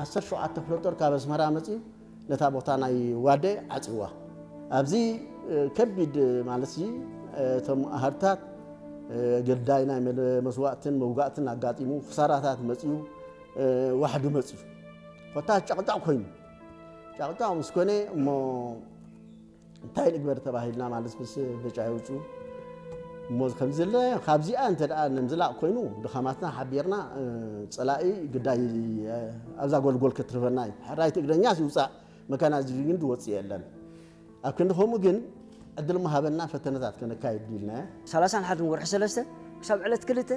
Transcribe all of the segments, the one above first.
ዓሰርተ ሸውዓተ ክፍለ ጦር ካብ ኣስመራ መጺኡ ነታ ቦታ ናይ ዋደ ዓጽዋ። ኣብዚ ከቢድ ማለት እዚ እቶም ኣሃድታት ግዳይ ናይ መስዋእትን መውጋእትን ኣጋጢሙ ክሳራታት መጺኡ፣ ዋሕዲ መጺኡ ኮታ ጨቕጫቕ ኮይኑ ጨቕጫቕ ምስ ኮነ እሞ እንታይ ንግበር ተባሂልና ማለት ምስ ብጫ የውፅኡ እሞ ከምዚ ለ ካብዚኣ እንተ ደኣ ንምዝላቕ ኮይኑ ድኻማትና ሓቢርና ጸላኢ ግዳይ ኣብዛ ጎልጎል ክትርፈና እዩ። ሕራይ ትግርኛ ይውፃእ መካናይዝድ ግን ዝወፅእ የለን። ኣብ ክንዲ ከምኡ ግን ዕድል ምሃበና ፈተነታት ከነካይድ ኢልና። ሰላሳን ሓደን ወርሒ ሰለስተ ክሳብ ዕለት ክልተ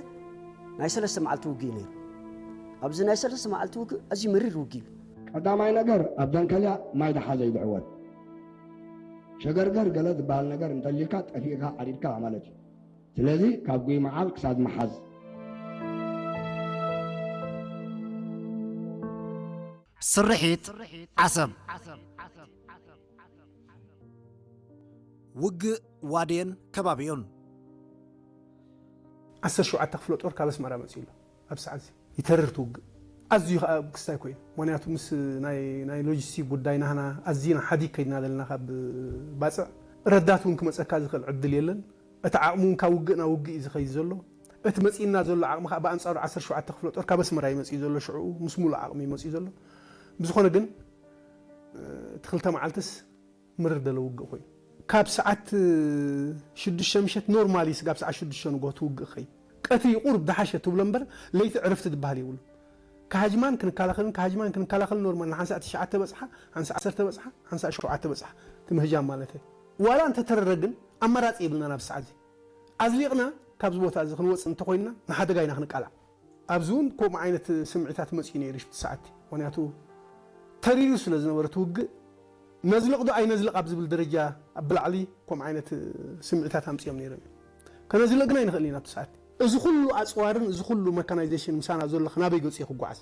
ናይ ሰለስተ መዓልቲ ውግእ እዩ ነይሩ። ኣብዚ ናይ ሰለስተ መዓልቲ ውግእ ኣዝዩ መሪር ውግእ እዩ። ቀዳማይ ነገር ኣብ ዳንከልያ ማይ ደሓዘ እዩ ዝዕወት። ሸገርገር ገለ ዝበሃል ነገር እንተሊካ ጠፊእካ ዓሪድካ ማለት እዩ። ስለዚ ካብ ጉይ መዓል ክሳብ መሓዝ ስርሒት ዓሰብ። ውግእ ዋዴን ከባቢኡን። ዓሰርተ ሸውዓተ ክፍለ ጦር ካብ ኣስመራ መጺኡ ኣሎ። ኣብ ሰዓት እዚ ይተርር እቲ ውግእ። ኣዝዩ ከዓ ክስታይ ኮይኑ። ምኽንያቱ ምስ ናይ፣ ናይ ሎጂስቲክ ጉዳይ ናህና ኣዝና ሓዲግ ከይድና ዘለና ካብ ባጽዕ። ረዳት እውን ክመጸካ ዝኽእል ዕድል የለን። እቲ ዓቕሚ እውን ካብ ውግእ ናብ ውግእ እዩ ዝኸይድ ዘሎ። እቲ መጺእና ዘሎ ዓቕሚ ከዓ ብኣንጻሩ ዓሰርተ ሸውዓተ ክፍለ ጦር ካብ ኣስመራ እዩ መጺኡ ዘሎ። ሽዕኡ ምስ ሙሉእ ዓቕሚ እዩ መጺኡ ዘሎ። ብዝኾነ ግን እቲ ክልተ መዓልትስ ምርር ደለ ውግእ ኮይኑ ካብ ሰዓት ሽዱሽተ ምሸት ኖርማሊ ስጋብ ሰዓት ሽዱሽተ ንግሆ ትውግእ ኸይ ቀትሪ ቁሩብ ደሓሸ ትብሎ እምበር ለይቲ ዕረፍቲ ዝበሃል የብሉ። ካሃጅማን ክንከላኸልን ካሃጅማን ክንከላኸልን ኖርማል ንሓንሳእ ትሽዓተ በጽሓ ሓንሳእ ዓሰርተ በጽሓ ሓንሳእ ሸውዓተ በጽሓ ትምህጃም ማለት እዩ። ዋላ እንተተረረ ግን ኣማራጺ የብልና ናብ ሰዓት እዚ ኣዝሊቕና ካብዚ ቦታ እዚ ክንወጽእ እንተኾይንና ንሓደጋ ኢና ክንቃላዕ። ኣብዚ እውን ከምኡ ዓይነት ስምዒታት መፂኡ ነይሩ ሽፍቲ ሰዓቲ። ምኽንያቱ ተሪሩ ስለ ዝነበረ እቲ ውግእ ነዝልቕ ዶ ኣይነዝልቕ ኣብ ዝብል ደረጃ ኣብ ብላዕሊ ከምኡ ዓይነት ስምዒታት ኣምፂኦም ነይሮም እዮም። ከነዝልቕ ግን ኣይንኽእልን ኢና ኣብቲ ሰዓቲ። እዚ ኩሉ ኣፅዋርን እዚ ኩሉ መካናይዜሽን ምሳና ዘሎ ናበይ ገፂኡ ክጓዓዝ?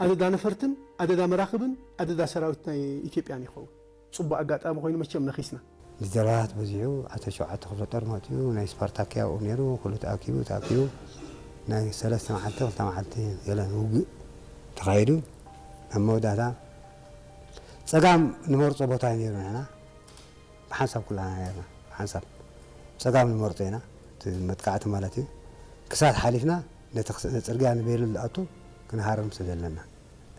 ኣደዳ ነፈርትን ኣደዳ መራኽብን ኣደዳ ሰራዊት ናይ ኢትዮጵያን ይኸውን። ፅቡቕ ኣጋጣሚ ኮይኑ መቸም ነኺስና። ብጀላታት በዚሑ ዓሰርተ ሸውዓተ ክፍለ ጦር መፂኡ ናይ ስፓርታኪያ ኣብኡ ነይሩ ኩሉ ተኣኪቡ ተኣኪቡ ናይ ሰለስተ መዓልቲ ክልተ መዓልቲ ገለ ውግእ ተኻይዱ ኣብ መወዳእታ ፀጋም ንመርፆ ቦታ እዩ ነይሩ ንሕና ብሓንሳብ ኩላና ነርና ብሓንሳብ ፀጋም ንመርፆ ኢና እቲ መጥቃዕቲ ማለት እዩ ክሳት ሓሊፍና ነቲ ፅርግያ ንቤሉ ዝኣቱ ክንሃርም ስለ ዘለና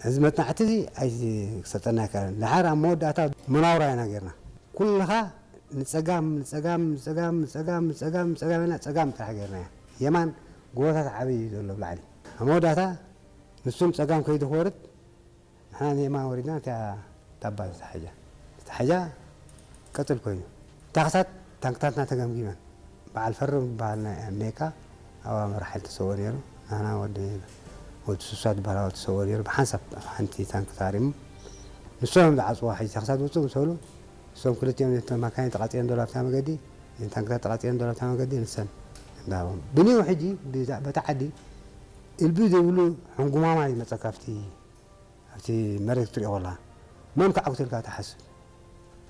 እዚ መጽናዕቲ እዚ ኣይክሰጠና ኣይከኣለን። ደሓር ኣብ መወዳእታ መናውራ ኢና ጌርና። ኩልኻ ንጸጋም ንጸጋም ንጸጋም ንጸጋም ንጸጋም ንጸጋም ኢና ጸጋም ጥራሕ ጌርናያ። የማን ጎቦታት ዓቢ እዩ ዘሎ ኣብ ላዕሊ። ኣብ መወዳእታ ንሶም ጸጋም ከይዱ ክወርድ ንሕና ንየማን ወሪድና እቲኣ ታባ ዝተሓጃ ዝተሓጃ ቀጽል ኮይኑ ታኽሳት ታንክታትና ተገምጊመን። በዓል ፈርም ዝበሃል ናይ ኣሜሪካ ኣብ ኣመራሒ ዝተሰወ ነይሩ። ናህና ወዲ ወዲ ሱሳ ዝበሃል ኣብ ዝተሰወ ነይሩ። ብሓንሳብ ሓንቲ ታንክ ተሃሪሙ። ንሶም እዮም ዝዓፅዋ። ሕጂ ታክሳት ውፅእ ምስ በሉ እሶም ክልቲኦም ነተን ማካይን ተቃፂለን ዘሎ ኣብታ መገዲ፣ እተን ታንክታት ተቃፂለን ዘሎ ኣብታ መገዲ ንሰን እንዳሃቦም። ብኒው ሕጂ ብዛ- በታ ዓዲ እልቢ ዘይብሉ ሕንጉማማ ይመፀካ ኣብቲ ኣብቲ መሬት ክትሪኦ ከለኻ መን ክዓግቶ ኢልካ ትሓስብ።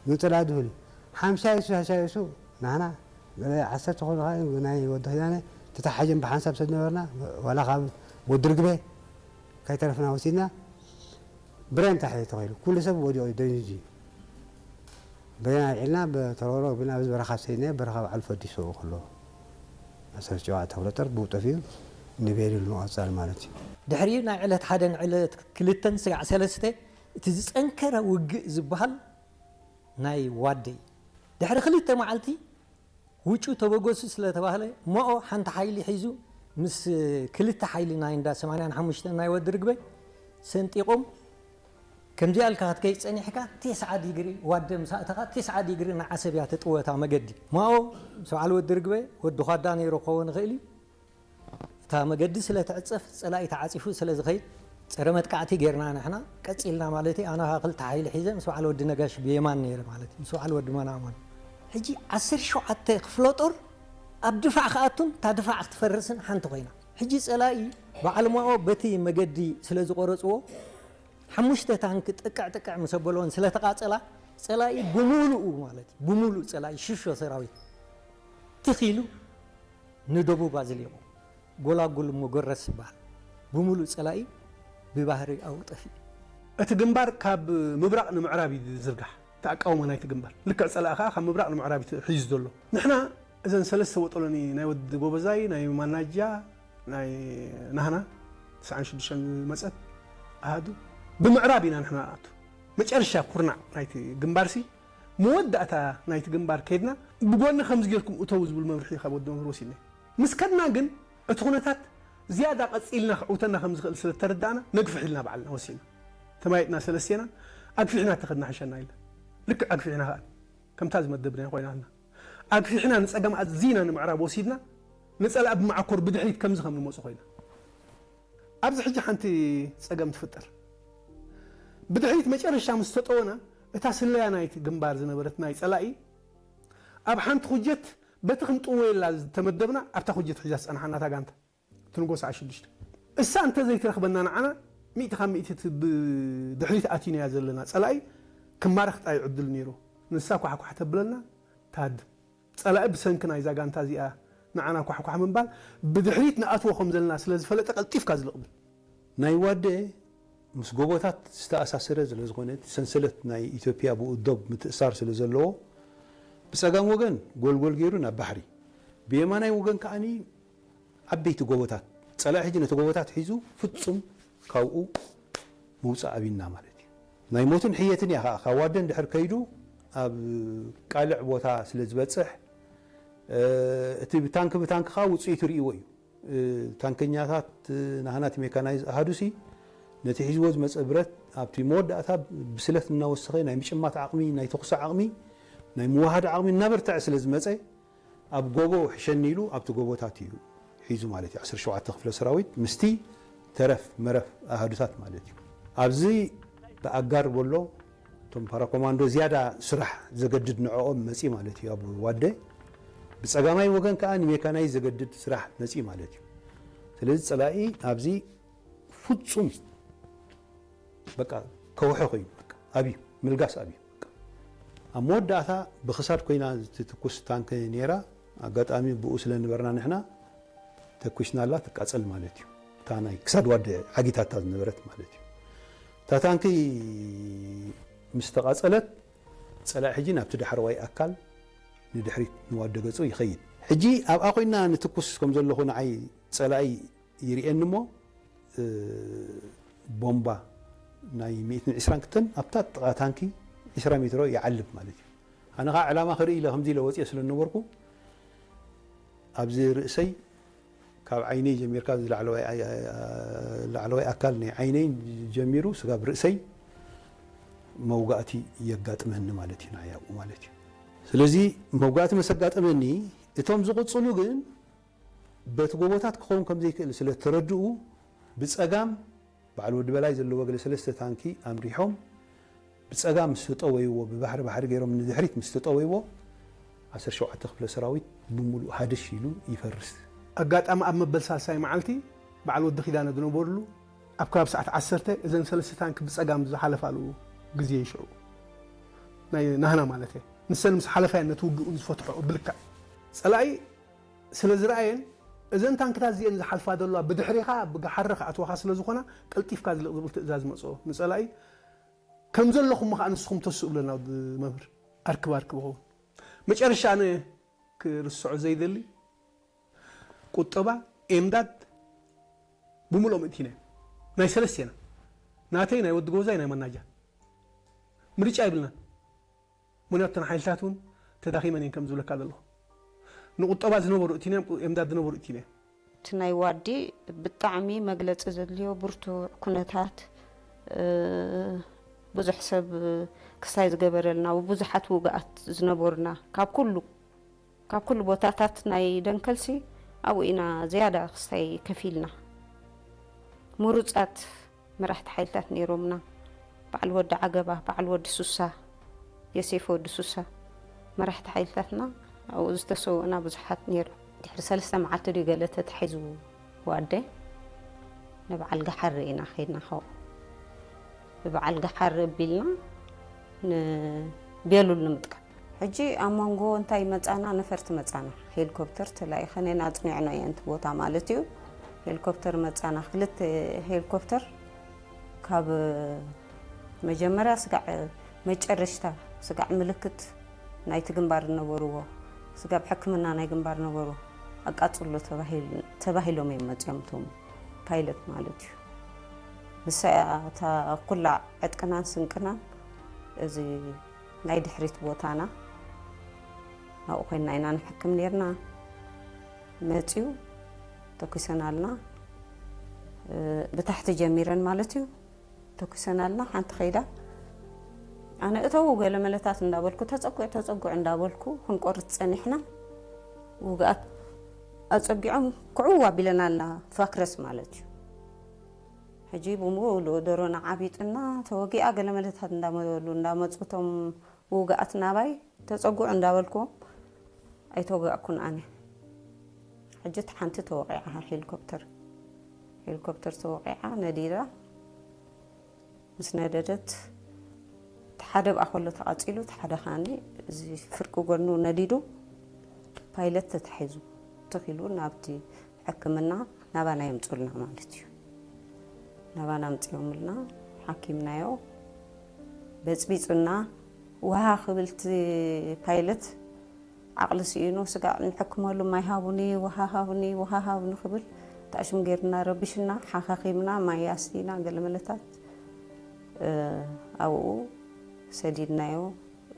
ግን ፅላኢ ድሁል እዩ። ሓምሻይሱ ሓሻይሱ ናህና ገለ ዓሰርተ ኮይኑ ኸዓ ናይ ወዲ ኪዳነ ተታሓጀን ብሓንሳብ ሰብ ነበርና። ዋላ ካብ ወዲ ርግበ ከይተረፍና ወሲድና። ብሬን ታሕቲ ተኸይሉ ኩሉ ሰብ ወዲቑ ደንዚዙ። ብሬን ኣልዒልና ብተሮሮ ቢልና ኣብዚ በረኻ ሰይድና በረኻ በዓል ፈዲሱ ከሎ ዓሰርተ ሸውዓተ ክፍለ ጦር ብኡ ጠፊኡ ንቤሉል ምቐጻል ማለት እዩ። ድሕሪኡ ናይ ዕለት ሓደን ዕለት ክልተን ስጋዕ ሰለስተ እቲ ዝጸንከረ ውግእ ዝበሃል ናይ ዋደይ ድሕሪ ክልተ መዓልቲ ውጩ ተበገሱ ስለተባህለ ማኦ ሓንቲ ሓይሊ ሒዙ ምስ ክልተ ሓይሊ ናይ እንዳ ሰማንያን ሓሙሽተን ናይ ወዲ ርግበ ሰንጢቖም ከምዚኣ ኢልካ ክትከይድ ጸኒሕካ ቴስዓ ዲግሪ ዋደ ምስ ኣእተኻ ቴስዓ ዲግሪ ንዓሰብ እያ ትጥወታ መገዲ። ማኦ ምስ በዓል ወዲ ርግበ ወዲ ኳዳ ነይሩ ክኸውን ይኽእል እዩ። እታ መገዲ ስለ ትዕጸፍ ጸላኢ ተዓጺፉ ስለ ዝኸይድ ጸረ መጥቃዕቲ ጌርና ንሕና ቀጺልና ማለት እዩ። ኣነ ኸዓ ክልተ ሓይሊ ሒዘ ምስ በዓል ወዲ ነጋሽ ብየማን ነይረ ማለት እዩ። ምስ በዓል ወዲ መናእሞን ሕጂ ዓሰርተ ሸውዓተ ክፍለ ጦር ኣብ ድፋዕ ክኣቱን እታ ድፋዕ ክትፈርስን ሓንቲ ኮይና ሕጂ ጸላኢ በዓል ማኦ በቲ መገዲ ስለ ዝቆረጽዎ ሓሙሽተ ታንክ ጥቅዕ ጥቅዕ ምስ ኣበልወን ስለ ተቓጸላ ጸላኢ ብምሉኡ ማለት እዩ ብምሉእ ጸላኢ ሽሾ ሰራዊት ትኺሉ ንደቡብ ኣዝሊቑ ጎላጉል እሞ ጎረስ ይበሃል። ብምሉእ ጸላኢ ብባህሪ ኣብኡ ጠፊኡ። እቲ ግንባር ካብ ምብራቕ ንምዕራብ እዩ ዝዝርጋሕ። እቲ ኣቃውማ ናይቲ ግንባር ልክዕ ጸላኢ ከኣ ካብ ምብራቕ ንምዕራብ እዩ ሒዙ ዘሎ። ንሕና እዘን ሰለስተ ወጠሎኒ ናይ ወዲ ጎበዛይ ናይ ማናጃ ናይ ናህና ትስዓን ሽዱሽተን ዝመጸት ኣሃዱ ብምዕራብ ኢና ንሕና ንኣቱ። መጨረሻ ኩርናዕ ናይቲ ግንባርሲ መወዳእታ ናይቲ ግንባር ከይድና ብጎኒ ከምዚ ጌርኩም እተው ዝብል መብርሒ ካብ ወዲ መምህር ወሲድና። ምስ ከድና ግን እቲ ኩነታት ዝያዳ ቀጺልና ክዕውተና ከም ዝኽእል ስለ እተረዳእና ነግፍሕ ኢልና ባዕልና ወሲድና። ተማይጥና ሰለስቴና ኣግፊሕና እተኸድና ሕሸና ኢልና። ልክዕ ኣግፊሕና ከኣ ከምታ ዝመደብና ኮይናልና። ኣግፊሕና ንጸገም ኣዚና ንምዕራብ ወሲድና ንጸላኢ ብመዓኮር ብድሕሪት ከምዚ ከም ንመጹ ኮይና። ኣብዚ ሕጂ ሓንቲ ጸገም ትፍጠር። ብድሕሪት መጨረሻ ምስ ተጠወና እታ ስለያ ናይቲ ግንባር ዝነበረት ናይ ጸላኢ ኣብ ሓንቲ ኩጀት በቲ ክንጥወየላ ዝተመደብና ኣብታ ኩጀት ሒዛ ዝጸንሓና እታ ጋንታ ትንጎ ሰዓት ሽዱሽተ እሳ እንተ ዘይትረኽበና ንዓና ሚእቲ ካብ ሚእቲ እቲ ብድሕሪት ኣቲናያ ዘለና ጸላኢ ክማረኽ ጥራይ ዕድል ነይሩ። ንሳ ኳሕኳሕ ተብለና ታድ ጸላኢ ብሰንኪ ናይዛ ጋንታ እዚኣ ንዓና ኳሕኳሕ ምባል ብድሕሪት ንኣትዎ ከም ዘለና ስለ ዝፈለጠ ቀልጢፍካ ዝልቕብል። ናይ ዋደ ምስ ጎቦታት ዝተኣሳሰረ ስለ ዝኾነ እቲ ሰንሰለት ናይ ኢትዮጵያ ብኡ ዶብ ምትእሳር ስለ ዘለዎ ብጸጋም ወገን ጎልጎል ገይሩ ናብ ባሕሪ ብየማናይ ወገን ከዓኒ ዓበይቲ ጎቦታት ጸላኢ ሕጂ ነቲ ጎቦታት ሒዙ ፍጹም ካብኡ ምውጻእ ኣብና ማለት እዩ። ናይ ሞትን ሕየትን እያ ከዓ ካብ ዋደን ድሕር ከይዱ ኣብ ቃልዕ ቦታ ስለ ዝበጽሕ እቲ ብታንክ ብታንክ ከዓ ውፅኢቱ ርእይዎ እዩ። ታንከኛታት ናህናት ሜካናይዝ ኣሃዱሲ ነቲ ሒዝዎ ዝመፀ ብረት ኣብቲ መወዳእታ ብስለት እናወሰኸ ናይ ምጭማት ዓቕሚ ናይ ተኩሲ ዓቕሚ ናይ ምውሃድ ዓቕሚ እናበርተዐ ስለ ዝመፀ ኣብ ጎቦ ሕሸኒ ኢሉ ኣብቲ ጎቦታት እዩ ሒዙ ማለት እዩ። ዓሰርተ ሸውዓተ ክፍለ ሰራዊት ምስቲ ተረፍ መረፍ ኣሃዱታት ማለት እዩ። ኣብዚ ብኣጋር በሎ እቶም ፓራኮማንዶ ዝያዳ ስራሕ ዘገድድ ንዕኦም መፂ ማለት እዩ። ኣብ ዋደ ብፀጋማይ ወገን ከዓ ንሜካናይ ዘገድድ ስራሕ መፂ ማለት እዩ። ስለዚ ፀላኢ ኣብዚ ፍፁም በቃ ከውሐ ኮይኑ በቃ ኣብዩ ምልጋስ ኣብዩ በቃ። ኣብ መወዳእታ ብክሳድ ኮይና ትትኩስ ታንክ ነይራ። ኣጋጣሚ ብኡ ስለ ነበርና ንሕና ተኩስናላ ትቃፀል ማለት እዩ። እታ ናይ ክሳድ ዋደ ሓጊታታ ዝነበረት ማለት እዩ። እታ ታንኪ ምስ ተቃፀለት ፀላኢ ሕጂ ናብቲ ዳሕረዋይ ኣካል ንድሕሪት ንዋደ ገፁ ይኸይድ። ሕጂ ኣብኣ ኮይና ንትኩስ ከም ዘለኹ ንዓይ ፀላኢ ይርእየኒ እሞ ቦምባ ናይ ሚእትን ዕስራን ክተን ኣብታ ጥቓ ታንኪ ዕስራ ሜትሮ ይዓልብ ማለት እዩ። ኣነ ከዓ ዕላማ ክርኢ ኢለ ከምዚ ኢለ ወፅየ ስለ ዝነበርኩ ኣብዚ ርእሰይ ካብ ዓይነይ ጀሚርካ ላዕለዋይ ኣካል ናይ ዓይነይ ጀሚሩ ስጋብ ርእሰይ መውጋእቲ የጋጥመኒ ማለት እዩ። ንዓይ ኣብኡ ማለት እዩ። ስለዚ መውጋእቲ መሰጋጠመኒ እቶም ዝቕፅሉ ግን በቲ ጎቦታት ክኸውን ከም ዘይክእል ስለ ተረድኡ ብፀጋም በዓል ወዲ በላይ ዘለዎ ገለ ሰለስተ ታንኪ ኣምሪሖም ብፀጋም ምስ ተጠወይዎ ብባሕሪ ባሕሪ ገይሮም ንድሕሪት ምስ ተጠወይዎ ዓሰርተ ሸውዓተ ክፍለ ሰራዊት ብምሉእ ሃደሽ ኢሉ ይፈርስ። ኣጋጣሚ ኣብ መበል ሳልሳይ መዓልቲ በዓል ወዲ ኪዳነ ዝነበርሉ ኣብ ከባቢ ሰዓት ዓሰርተ እዘን ሰለስተ ታንኪ ብፀጋም ዝሓለፋሉ ግዜ ይሽዑ ናይ ናህና ማለት እየ። ንሰን ምስ ሓለፋ እየን ነቲ ውግእኡ ዝፈትሖ ብልክዕ። ጸላኢ ስለ ዝረኣየን፣ እዘን ታንክታት እዚአን ዝሓልፋ ዘለዋ ብድሕሪኻ ብጋሓሪ ክኣትዋኻ ስለ ዝኾና፣ ቀልጢፍካ ዝልቕ ዝብል ትእዛዝ መጽኦ። ንጸላኢ ከም ዘለኹም ከኣ ንስኹም ተስኡ ብለና ወዲ መምህር። ኣርክብ ኣርክብ ኸውን። መጨረሻ ኣነ ክርስዖ ዘይደሊ፣ ቁጠባ፣ ኤምዳድ ብምልኦም እቲና። ናይ ሰለስቴና። ናተይ፣ ናይ ወዲ ጎዛይ፣ ናይ ማናጃ። ምርጫ ይብልናን። ምኽንያቱ እተን ሓይልታት እውን ተዳኺመን እየን ከም ዝብለካ ዘለኹ። ንቁጠባ ዝነበሩ እቲና እዮም፣ ኤምዳድ ዝነበሩ እቲና እዮም። እቲ ናይ ዋዲ ብጣዕሚ መግለጺ ዘድልዮ ብርቱዕ ኩነታት፣ እ፣ ብዙሕ ሰብ ክስታይ ዝገበረልና፣ ብብዙሓት ውግኣት ዝነበሩና፣ ካብ ኩሉ፣ ካብ ኩሉ ቦታታት ናይ ደንከልሲ ኣብኡ ኢና ዝያዳ ክስታይ ከፊልና። ምሩጻት መራሕቲ ሓይልታት ነይሮምና። በዓል ወዲ ዓገባ፣ በዓል ወዲ ሱሳ፣ የሴፍ ወዲ ሱሳ፣ መራሕቲ ሓይልታትና ኣብኡ ዝተሰውእና ብዙሓት ነይሮም። ድሕሪ ሰለስተ መዓልቲ ድዩ ገለ ተታሒዙ ዋደ፣ ንበዓል ገሓሪ ኢና ከይድና፣ ካብኡ ብበዓል ገሓሪ ኣቢልና ንቤሉል ንምጥቃም። ሕጂ ኣብ መንጎ እንታይ መጻና? ነፈርቲ መጻና። ሄሊኮፕተር ተላኢኸን እየን፣ ኣጽኒዕና እየን እቲ ቦታ ማለት እዩ። ሄሊኮፕተር መጻና፣ ክልተ ሄሊኮፕተር ካብ መጀመርያ ስጋዕ መጨረሽታ፣ ስጋዕ ምልክት ናይቲ ግንባር ዝነበርዎ፣ ስጋብ ሕክምና ናይ ግንባር ነበሩ፣ ኣቃጽሎ ተባሂል-፣ ተባሂሎም እዮም መጺኦም እቶም ፓይለት ማለት እዩ። ንሳ እያ እታ ኩላ ዕጥቅናን ስንቅናን፣ እዚ ናይ ድሕሪት ቦታና፣ ኣብኡ ኮይንና ኢና ንሕክም ነይርና። መጺኡ ተኩሰናልና፣ እ፣ ብታሕቲ ጀሚረን ማለት እዩ። ተኩሰናልና፣ ሓንቲ ከይዳ፣ ኣነ እተው ገለ መለታት እንዳበልኩ፣ ተጸጉዕ፣ ተጸጉዕ እንዳበልኩ ክንቆርጽ ጸኒሕና። ውግኣት ኣጸጊዖም ክዕው ኣቢለናልና፣ ፋክረስ ማለት እዩ። ሕጂ ብምሉእ ደሮና ዓቢጥና፣ ተወጊኣ ገለ መለታት እንዳመበሉ፣ እንዳመጹ እቶም ውግኣት ናባይ፣ ተጸጉዕ እንዳበልኩዎም ኣይተወጋእኩን ኣነ። ሕጂ እቲ ሓንቲ ተወቒዓ ሄሊኮፕተር፣ ሄሊኮፕተር ተወቒዓ ነዲዳ። ምስ ነደደት፣ እቲ ሓደ ብኣ ከሎ ተቓጺሉ፣ እቲ ሓደ ከኣኒ እዚ ፍርቂ ጎኑ ነዲዱ፣ ፓይለት ተታሒዙ፣ ትኽ ኢሉ ናብቲ ሕክምና ናባና የምጹልና ማለት እዩ። ናባና ኣምጺኦምልና፣ ሓኪምናዮ፣ በጽቢጹና፣ ውሃ ክብል እቲ ፓይለት ዓቕሊ ስኢኑ፣ ስጋዕ ንሕክመሉ ማይ ሃቡኒ፣ ውሃ ሃቡኒ፣ ውሃ ሃቡኒ ክብል፣ ታሽም ጌርና ረቢሽና፣ ሓኻኺምና፣ ማይ ኣስቲና፣ ገለ መለታት፣ እ፣ ኣብኡ ሰዲድናዮ።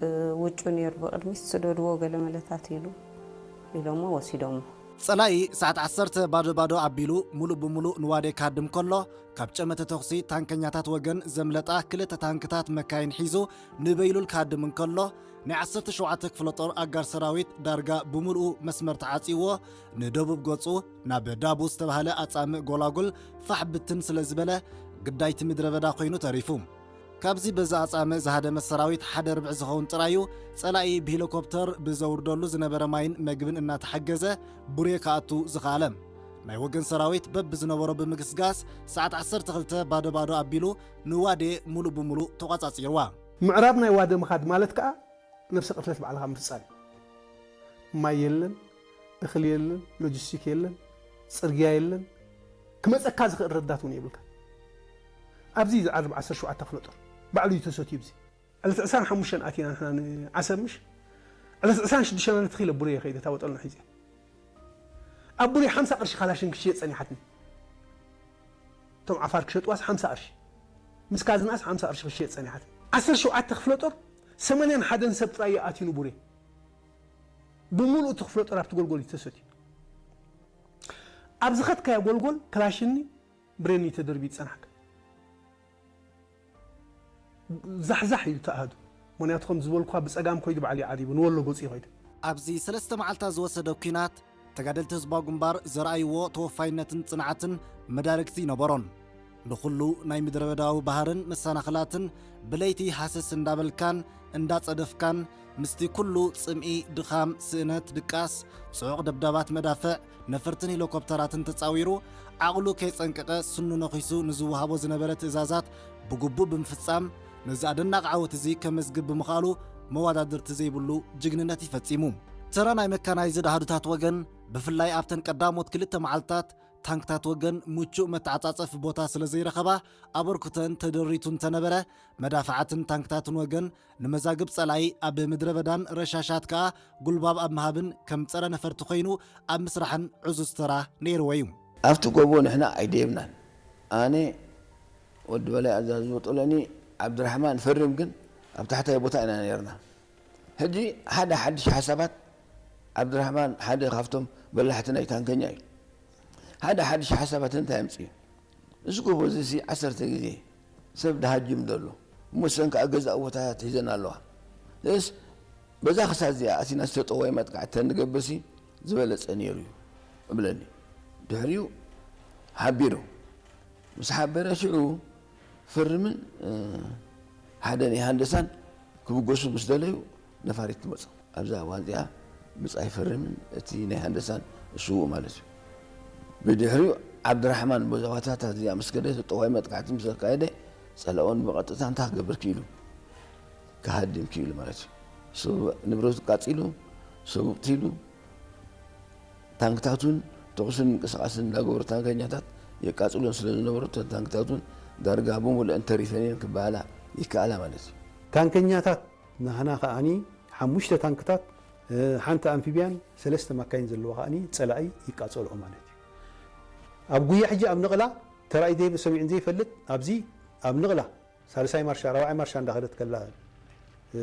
እ፣ ውጩ ነይሩ ብቕድሚት፣ ስደድዎ ገለ መለታት ኢሉ፣ ኢሎሞ ወሲዶሞ። ጸላኢ ሰዓት ዓሰርተ ባዶ ባዶ ኣቢሉ፣ ሙሉእ ብሙሉእ ንዋዴ ክሃድም ከሎ፣ ካብ ጨመተ ተኹሲ ታንከኛታት ወገን ዘምለጣ ክልተ ታንክታት መካይን ሒዙ ንበይሉል ክሃድም እንከሎ፣ ናይ ዓሰርተ ሸውዓተ ክፍለ ጦር ኣጋር ሰራዊት ዳርጋ ብምሉኡ መስመር ተዓጽይዎ፣ ንደቡብ ገጹ ናብ ዳቡ ዝተባህለ ኣጻምእ ጎላጉል ፋሕ ብትን ስለ ዝበለ፣ ግዳይቲ ምድረ በዳ ኮይኑ ተሪፉ። ካብዚ በዚ ኣጻምእ ዝሃደመ ሰራዊት ሓደ ርብዒ ዝኸውን ጥራዩ ጸላኢ ብሄሊኮፕተር ብዘውርደሉ ዝነበረ ማይን መግብን እናተሓገዘ ቡሬ ክኣቱ ዝኸኣለ። ናይ ወገን ሰራዊት በብዝነበሮ ብምግስጋስ ሰዓት ዓሰርተ ክልተ ባዶ ባዶ ኣቢሉ ንዋዴ ሙሉእ ብሙሉእ ተቋጻጺርዋ። ምዕራብ ናይ ዋደ ምኻድ ማለት ከኣ ነብሰ ቅትለት ባዕልኻ ምፍጻም እዩ። ማይ የለን፣ እኽሊ የለን፣ ሎጂስቲክ የለን፣ ጽርግያ የለን፣ ክመጸካ ዝኽእል ረዳት እውን የብልካ። ኣብዚ ዝዓርብ ዓሰርተ ሸውዓተ ክፍለ ጦር ባዕሉ እዩ ተሰትዩ። ኣብዚ ዕለት ዕስራን ሓሙሽተን ኣቲና ንሕና ንዓሰብ ምሽ፣ ዕለት ዕስራን ሽዱሽተን ኣነ ተኺለ ቡሬ ከይደ እታ ወጠልና ሒዘ። ኣብ ቡሬ ሓምሳ ቅርሺ ካላሽን ክሽየጥ ጸኒሓትኒ። እቶም ዓፋር ክሸጥዋስ ሓምሳ ቅርሺ፣ ምስ ካዝናስ ሓምሳ ቅርሺ ክሽየጥ ጸኒሓትኒ። ዓሰርተ ሸውዓተ ክፍለ ጦር ሰማንያን ሓደን ሰብ ጥራይ ኣትዩ ንቡሬ። ብምሉእ እቲ ክፍለ ጦር ኣብቲ ጎልጎል እዩ ተሰትዩ። ኣብ ዝኸድካዮ ጎልጎል ክላሽኒ ብሬኒ ተደርቢ ይጸናሕካ። ዛሕዛሕ እዩ ተኣህዱ። ምኽንያቱ ከም ዝበልኳ ብጸጋም ኮይዱ ባዕሉ ይዓሪቡ፣ ንወሎ ገጹ ይኸይዱ። ኣብዚ ሰለስተ መዓልታት ዝወሰደ ኲናት፣ ተጋደልቲ ህዝባዊ ግንባር ዘርኣይዎ ተወፋይነትን ጽንዓትን መዳርግቲ ይነበሮን። ንኹሉ ናይ ምድረ በዳዊ ባህርን መሰናኽላትን ብለይቲ ሃሰስ እንዳበልካን እንዳጸደፍካን፣ ምስቲ ኩሉ ጽምኢ፣ ድኻም፣ ስእነት፣ ድቃስ፣ ጽዑቕ ደብዳባት መዳፍዕ፣ ነፈርትን ሄሊኮፕተራትን ተጻዊሩ፣ ዓቕሉ ከይጸንቀቐ ስኑ ነኺሱ ንዝወሃቦ ዝነበረ ትእዛዛት ብግቡእ ብምፍጻም፣ ነዚ ኣደናቒ ዓወት እዚ ከመዝግብ ብምኽኣሉ መወዳድርቲ ዘይብሉ ጅግንነት እዩ ፈጺሙ። ተራ ናይ መካናይዝድ ኣሃዱታት ወገን፣ ብፍላይ ኣብተን ቀዳሞት ክልተ መዓልታት፣ ታንክታት ወገን ምቹእ መተዓጻጸፊ ቦታ ስለ ዘይረኸባ፣ ኣበርክቶን ተደሪቱ እንተነበረ፣ መዳፍዓትን ታንክታትን ወገን ንመዛግብ ጸላኢ ኣብ ምድረ በዳን ረሻሻት ከኣ ጉልባብ ኣብ ምሃብን ከም ጸረ ነፈርቲ ኮይኑ ኣብ ምስራሕን ዕዙዝ ተራ ነይርዎ እዩ። ኣብቲ ጎቦ ንሕና ኣይደየብናን። ኣነ፣ ወዲ በላይ ኣዛዚ ወጦለኒ፣ ዓብድራሕማን ፈርም ግን ኣብ ታሕታይ ቦታ ኢና ነይርና። ሕጂ ሓደ ሓድሽ ሓሳባት፣ ዓብድራሕማን ሓደ ካብቶም በላሕቲ ናይ ታንከኛ እዩ። ሓደ ሓድሽ ሓሳባት እንታይ ኣምጽኡ? እዚ ጎቦ እዚ ሲ ዓሰርተ ግዜ ሰብ ድሃጅም ዘሎ፣ እሞ ሰን ከኣ ገዛእ ቦታታት ሒዘን ኣለዋ። ስለስ በዛ ክሳብ እዚኣ ኣቲና ዝተጠዋይ መጥቃዕቲ ተንገብርሲ ዝበለጸ ነይሩ እዩ እብለኒ። ድሕሪኡ ሓቢሩ። ምስ ሓበረ ሽዑ ፈርምን፣ እ፣ ሓደ ናይ ሃንደሳን ክብገሱ ምስ ደለዩ ነፋሪት ትመጽእ። ኣብዛ እዋን እዚኣ ብጻይ ፈርምን እቲ ናይ ሃንደሳን ስዉእ ማለት እዩ። ብድሕሪኡ ዓብድራሕማን በዛ ዋታታት እዚኣ ምስ ከደ ተጠዋይ መጥቃዕቲ ምስ ኣካየደ ጸላኦን ብቐጥታ እንታይ ክገብር ክኢሉ? ክሃድም ክኢሉ ማለት እዩ። ሰብ ንብረቱ ቃጺሉ፣ ሰብ ቅቲሉ፣ ታንክታቱን ተኹስን ምንቅስቓስን እንዳገበሩ ታንከኛታት የቃጽሉን ስለ ዝነበሩ፣ እተን ታንክታቱን ዳርጋ ብምሉአን ተሪፈን እየን ክበሃላ ይከኣላ ማለት እዩ። ታንከኛታት ናህና ከኣኒ ሓሙሽተ ታንክታት፣ እ፣ ሓንቲ ኣምፊብያን ሰለስተ ማካይን ዘለዎ ከኣኒ ጸላኢ ይቃጸልኦ ማለት እዩ። ኣብ ጉያ ሕጂ ኣብ ንቕላ ተራእዩ ዘይ-፣ ሰሚዑን ዘይፈልጥ ኣብዚ ኣብ ንቕላ ሳልሳይ ማርሻ፣ ራብዓይ ማርሻ እንዳኸደት ከላ፣ እ፣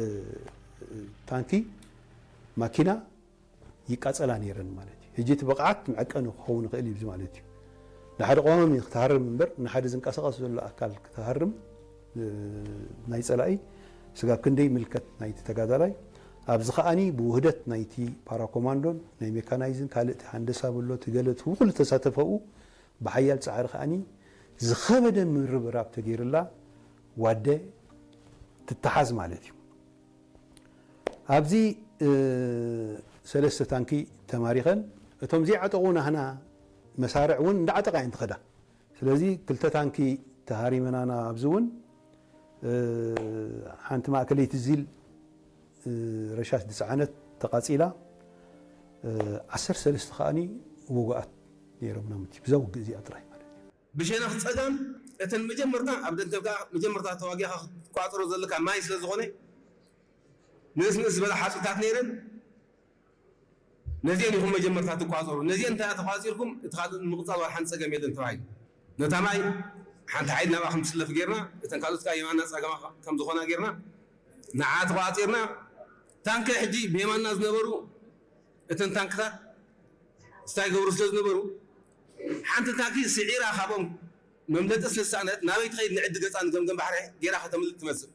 ታንኪ ማኪና ይቃጸላ ነይረን ማለት እዩ። ሕጂ እቲ ብቕዓት መዐቀኒ ክኸውን ይኽእል እዩ እዚ ማለት እዩ። ንሓደ ቀዋሚ ክትሃርም እምበር ንሓደ ዝንቀሳቐስ ዘሎ ኣካል ክትሃርም፣ እ፣ ናይ ጸላኢ ስጋብ ክንደይ ምልከት ናይቲ ተጋዳላይ፣ ኣብዚ ከኣኒ ብውህደት ናይቲ ፓራኮማንዶን ናይ ሜካናይዝን ካልእ እቲ ሃንደሳ ብሎ እቲ ገለ እቲ ኩሉ ተሳተፈኡ ብሓያል ጻዕሪ ከኣኒ ዝኸበደ ምርብራብ ተገይርላ ዋደ ትተሓዝ ማለት እዩ። ኣብዚ፣ እ፣ ሰለስተ ታንኪ ተማሪኸን፣ እቶም ዘይዓጠቑ ናህና መሳርዕ እውን እንዳዓጠቓ እየን ትኸዳ። ስለዚ ክልተ ታንኪ ተሃሪመናና ኣብዚ እውን፣ እ፣ ሓንቲ ማእከለይቲ ዚል፣ እ፣ ረሻሽ ዝጸዓነት ተቓጺላ፣ እ፣ ዓሰርተ ሰለስተ ከኣኒ ውጉኣት ነይሮምና ምት-፣ ብዛ ውግእ እዚኣ ጥራይ ማለት እዩ። ብሸነኽ ጸጋም እተን መጀመርታ ኣብ ደንከልካ መጀመርታ ተዋጊኻ ክትቋጽሮ ዘለካ ማይ ስለ ዝኾነ ንእስ ንእስ ዝበላ ሓጹታት ነይረን። ነዚአን ኢኹም መጀመርታ ትቋጸሩ። ነዚአን እንተ ተቋጺርኩም እቲ ካልእ ንምቕጻል ዋላ ሓንቲ ጸገም የለን ተባሂሉ። ነታ ማይ ሓንቲ ሓይሊ ናብኣ ከም ትስለፍ ጌርና፣ እተን ካልኦት ከኣ የማና ጸጋማ ከም ዝኾና ጌርና ንዓ ተቋጺርና። ታንከ ሕጂ ብየማንና ዝነበሩ እተን ታንክታት ስታይ ገብሩ ስለ ዝነበሩ ሓንቲ ታንኪ ስዒራ ካብኦም መምለጢ ስለ ዝሰኣነት ናበይ ትኸይድ ንዕዲ ገጻ ንገምገም ባሕሪ ጌራ ከተምልጥ ትመጽእ።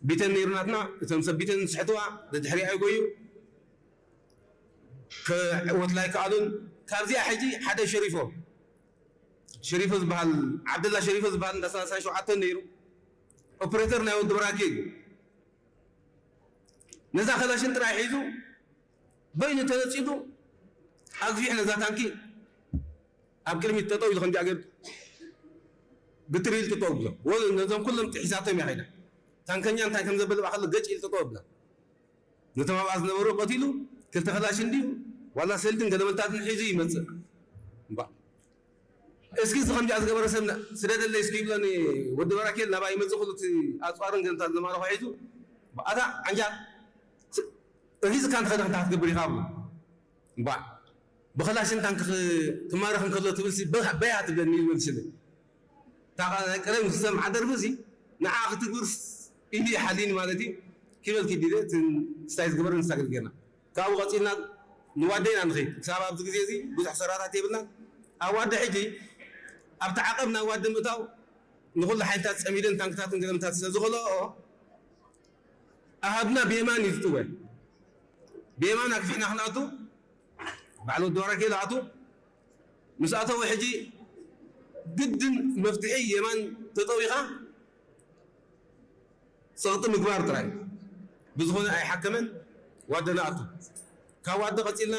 ቢተን ነይሩ ናትና፣ እቶም ሰብ ቢተን ዝስሕትዋ ደድሕሪኣ ይጎዩ፣ ክዕወትላ ኣይከኣሉን። ካብዚኣ ሕጂ ሓደ ሸሪፎ፣ ሸሪፎ ዝበሃል፣ ዓብደላ ሸሪፎ ዝበሃል እንዳ ሰላሳ ሸውዓተ ነይሩ፣ ኦፕሬተር ናይ ወዲ በራኪ እዩ። ነዛ ከላሽን ጥራይ ሒዙ በይኑ ተነጺሉ ኣግፊሕ ነዛ ታንኪ ኣብ ቅድሚት ጠጠው ኢሉ ከምዚኣ ገይሩ ግትር ኢሉ ጠጠው ብሎ። ወ-፣ ነዞም ኩሎም ጥሒሳቶም እያ ከይዳ። ታንከኛ እንታይ ከም ዘበለ ብኣኸለ ገጭ ኢሉ ጠጠው ብሎ። ነቶም ኣብኣ ዝነበሩ ቀቲሉ ክልተ ከላሽን ድዩ ዋላ ሰልድን ገለመልታትን ሒዙ ይመጽእ። እምባ። እስኪ እዚ ከምዚኣ ዝገበረ ሰብ ና-፣ ስደደለይ እስኪ ይብለኒ ወዲ በራኬል ናብኣ ይመጽእ ኩሉ እቲ ኣጽዋርን ገንታት ዝማረኾ ሒዙ። እምባ፣ ኣታ ዓንጃል ስ-፣ ርሂጽካ እንተኸደ እንታይ ክትገብር ኢኻ ብሎ። እምባ። ብኸላሽን ታንክ ክ-፣ ክማረኽ እንከሎ ትብልሲ በ-፣ በያ ትብለኒ ይብል ስለ። እታ ኸ-፣ ናይ ቀደም ዝሰምዓ ደርፊ እዚ ንዓ ክትግብር ኢሉ ይሓልዩኒ ማለት እዩ። ኪበል ኪድ ኢለ እቲ ስታይ ዝገበረ ንሳ ገለ ጌርና። ካብኡ ቀጺልና ንዋደ ኢና ንኸይድ። ክሳብ ኣብዚ ግዜ እዚ ብዙሕ ሰራታት የብልናን። ኣብ ዋደ ሕጂ ኣብቲ ዓቐብ ናብ ዋደ ምእታው ንኹሉ ሓይልታት ጸሚደን ታንክታትን ገለምታት ስለ ዝኸልኦ ኣሃዱና ብየማን እዩ ዝጥወ። ብየማን ኣግፊሕና ክንኣቱ በዓል ወዲ ባራኬ ዝኣቱ ምስ ኣተወ ሕጂ ግድን መፍትሒ የማን ተጠዊኻ ጸቕጢ ምግባር ጥራይ። ብዝኾነ ኣይሓከመን፣ ዋደ ንኣቱ። ካብ ዋደ ቀጺልና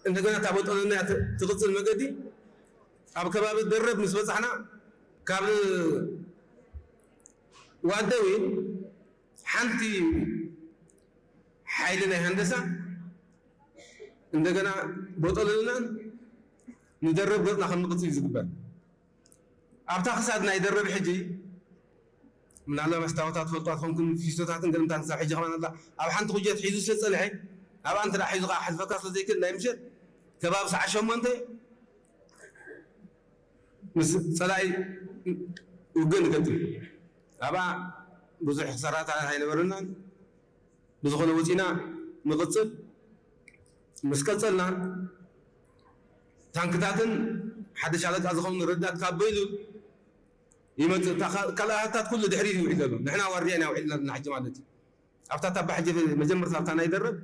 እንደገና እታ በጠለና ት-፣ ትቕጽል መገዲ ኣብ ከባቢ ደረብ ምስ በጻሕና ካብ ዋደ እውን ሓንቲ ሓይሊ ናይ ሃንደሳ እንደገና ቦጠለልናን ንደረብ ገጽና ከም ንቕጽል እዩ ዝግበር። ኣብታ ክሳድ ናይ ደረብ ሕጂ ምናልባት መስታወታት ትፈልጧ ትኾንኩም ፊስቶታትን ገለምታትን ሳብ ሕጂ ከማን ኣላ ኣብ ሓንቲ ኩጀት ሒዙ ስለ ዝጸንሐ ኣብኣ እንተ ደኣ ሒዙ ከዓ ሕልፈካ ስለ ዘይክእል ናይ ምሸት ከባቢ ሰዓት ሸሞንተ ምስ ጸላኢ ውግእ ንገጥም። ኣብኣ ብዙሕ ክሰራታት ኣይነበረናን። ብዝኾነ ወፂና ንቕፅል። ምስ ቀፀልና ታንክታትን ሓደ ሻለቃ ዝኸውን ረዳት ካብ በይሉ ይመፅእ። እታ ካ- ካልኣታት ኩሉ ድሕሪት ይውዒል ዘሎ። ንሕና ዋርድያ ኢና ውዒልና ዘለና ሕጂ ማለት እዩ። ኣብታ ታባ ሕጂ መጀመርታ ኣብታ ናይ ደረብ